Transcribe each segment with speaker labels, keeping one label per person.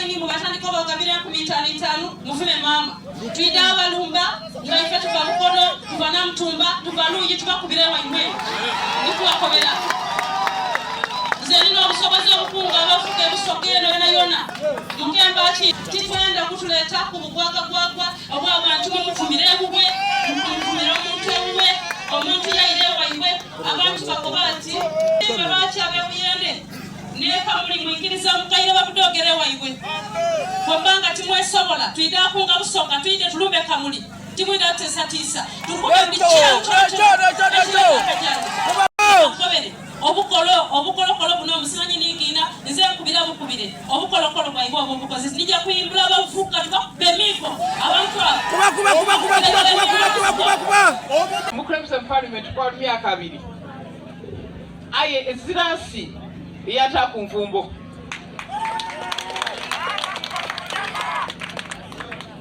Speaker 1: layini mubatandika obagabira 50,000 mufume maama. Twida abalumba nga ife tuva Mukono, tuva Namutumba, tuva Luuyi, tubakubira waimwe nitubakobera. Nze nina obusobozi obukunga abavuga ebusoga eno yona yona mukembaki titwenda kutuleeta ku bugwagagwagwa obw'abantu mumufumire ewuwe, mufumire omuntu ewuwe, omuntu yaire waibwe. Abantu bakoba ati lwaki ab'ebuyende nekamuli mwikiriza omukaire bakudogere waibwe bwobanga timwesobola twide akunga busoga twide tulumbe kamuli timwida tutisatiisa tukube buli kyakobere obukolo obukolokolo buno omusimanyi nigiina nze nkubira bukubire obukolokolo bwaibwe obwo obukozi nija kuyimbula abavuka tubakube emiiko abantu abo.
Speaker 2: Omukulembeze mu parliament kwa myaka 2 aye eziransi eyata ku nvumbo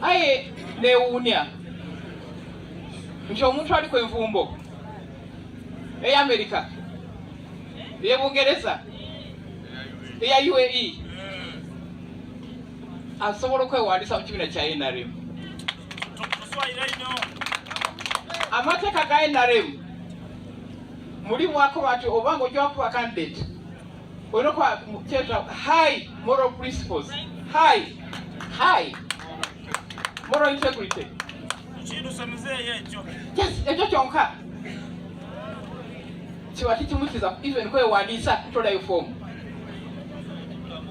Speaker 2: aye newuunya nti omuntu ali ku envumbo eya Amerika, eya Bungereza, eya UAE asobola okwewandisa mu kibiina kya NRM. Amateeka ga NRM mulimu akoba nti obanga ojja kuba candidate olina okuba kyeta high moral principles, high moral integrity. Yes, ekyo kyonka kiba tikimukiza even kwewandiisa kutolayo foomu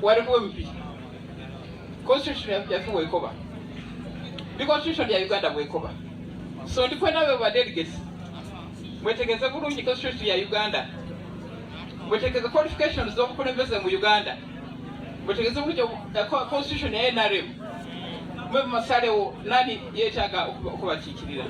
Speaker 2: wali kuba MP. Constitution yaffe bwekoba, ndi constitution ya Uganda bwekoba. So ndikwenda be ba delegates mwetegeze bulungi constitution ya Uganda, mwetegeze qualifications z'obukulembeze mu Uganda, mwetegeze bulungi constitution ya NRM, mwe masalewo nani yeetaaga okubakiikirira.